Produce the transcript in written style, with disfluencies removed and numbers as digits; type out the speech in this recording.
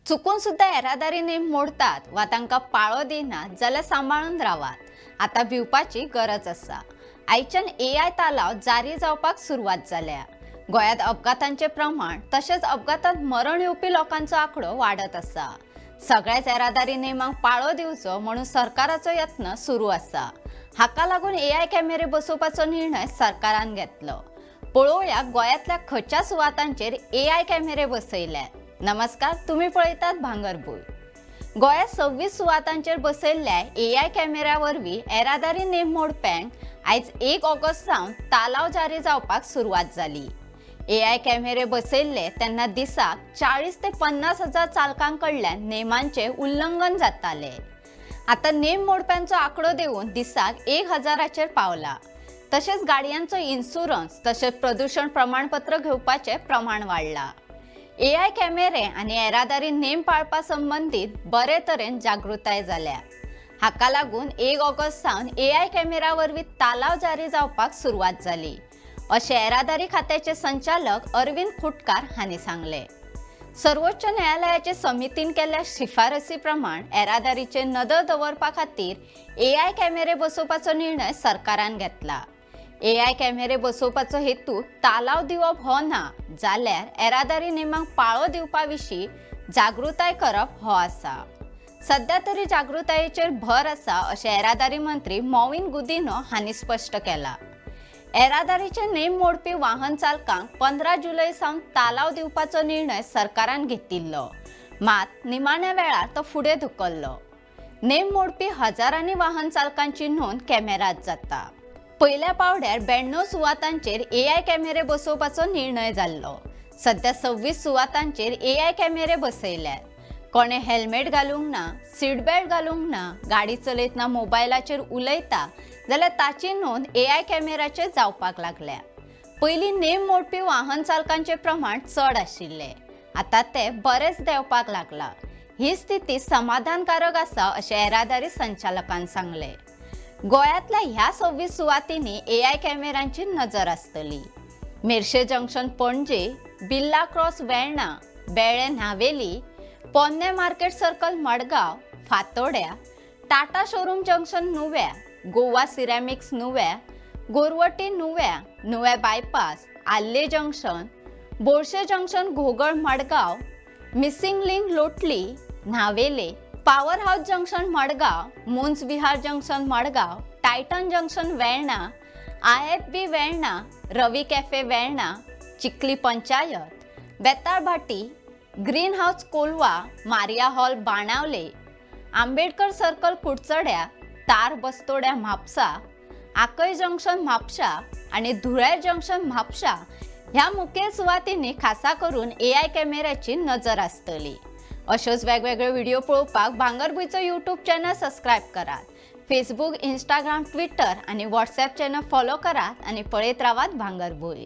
चुकून सुद्दां येरादारी नेम मोडतात वा तांकां पाळो दिनात जाल्यार सांबाळून रावात. आतां भिवपाची गरज आसा. आयच्यान एआय तालाव जारी जावपाक सुरवात जाल्या. गोंयांत अपघातांचें प्रमाण तशेंच अपघातांत मरण येवपी लोकांचो आंकडो वाडत आसा. सगळ्याच येरादारी नेमांक पाळो दिवचो म्हणून सरकाराचो यत्न सुरू आसा. हाका लागून एआय कॅमेरे बसोवपाचो निर्णय सरकारान घेतलो. पळोवया गोंयांतल्या खंयच्या सुवातांचेर एआय कॅमेरे बसयल्यात. नमस्कार, तुम्ही पळयतात भांगरभूंय. गोंयांत 26 सुवातांचेर बसयल्ल्या एआय कॅमेऱ्या वरवीं येरादारी नेम मोडप्यांक आयज 1 ऑगस्ट सावन तालाव जारी जावपाक सुरवात जाली. एआय कॅमेरे बसयल्ले तेन्ना दिसाक 40 ते 50 हजार चालकां कडल्यान नेमांचे उल्लंघन जाताले. आता नेम मोडप्यांचो आंकडो देंवून दिसाक 1000चेर पावला. तशेंच गाडयांचो इन्शुरन्स तशेंच प्रदूषण प्रमाणपत्र घेवपाचें प्रमाण वाडलां. एआय कॅमेरे आनी येरादारी नेम पाळपा संबंदीत बरे तरेन जागृताय जाल्या. हाका लागून 1 ऑगस्ट सावन एआय कॅमेरा वरवीं तालाव जारी जावपाक सुरवात जाली, अशें येरादारी खात्याचे संचालक अरविंद खुटकार हांणी सांगलें. सर्वोच्च न्यायालयाचे समितीन केल्ल्या शिफारसी प्रमाण येरादारीचेर नदर दवरपा खातीर एआय कॅमेरे बसोवपाचो निर्णय सरकारान घेतला. एआय कॅमेरे बसोवपाचो हेतू तालाव दिवप हो ना, जाल्यार येरादारी नेमांक पाळो दिवपा विशीं जागृताय करप हो आसा. सध्या तरी जागृतायेचेर भर आसा, अशें येरादारी मंत्री मॉविन गुदिन्हो हांणी स्पश्ट केलां. येरादारीचे नेम मोडपी वाहन चालकांक 15 जुलय सावन तालाव दिवपाचो निर्णय सरकारान घेतिल्लो. मात निमाण्या वेळार तो फुडें धुकल्लो. नेम मोडपी हजारांनी वाहन चालकांची नोंद कॅमेरात जाता. पयल्या पावड्यार 92 सुवातांचेर एआय कॅमेरे बसोवपाचो निर्णय जाल्लो. सध्या 26 सुवातांचेर एआय कॅमेरे बसयल्यात. कोणें हेल्मेट घालूंक ना, सीट बेल्ट घालूंक ना, गाडी चलयतना मोबायलाचेर उलयता जाल्यार ताची नोंद एआय कॅमेराचेर जावपाक लागल्या. पयलीं नेम मोडपी वाहन चालकांचें प्रमाण चड आशिल्लें. आतां तें बरेंच देंवपाक लागलां. ही स्थिती समाधानकारक आसा, अशें येरादारी संचालकान सांगलें. गोंयांतल्या ह्या 26 सुवातींनी एआय कॅमेरांची नजर आसतली. मेरशे जंक्शन पणजे, बिर्ला क्रॉस वेर्णा, बेळे Navelim, Ponne market circle Madgaon, Fatorda Tata showroom junction Nuvem, Goa ceramics Nuvem, Gorvati Nuvem, Nuvem bypass, आल्ले जंक्शन, बोरशे junction Ghogal Madgaon, missing link Lotli, Navelim power house junction Madgaon, मुन्स Vihar junction Madgaon, Titan junction Verna, IFB Verna, Ravi cafe Verna, Chikhli panchayat, Betalbatim, green house Colva, Maria hall Benaulim, Ambedkar circle कुडचड्या, तार बस्तोड्या Mapusa, आकय junction म्हापशा आनी धुळेर junction म्हापशा ह्या मुखेल सुवातींनी खासा करून एआय कॅमेऱ्याची नजर आसतली. अश्योच वेगवेगळे व्हिडिओ पळोवपाक भांगरभूंयचो यूट्यूब चॅनल सबस्क्रायब करात. फेसबूक, इंस्टाग्राम, ट्विटर आनी व्हॉट्सॲप चॅनल फॉलो करात आनी पळयत रावात भांगरभूंय.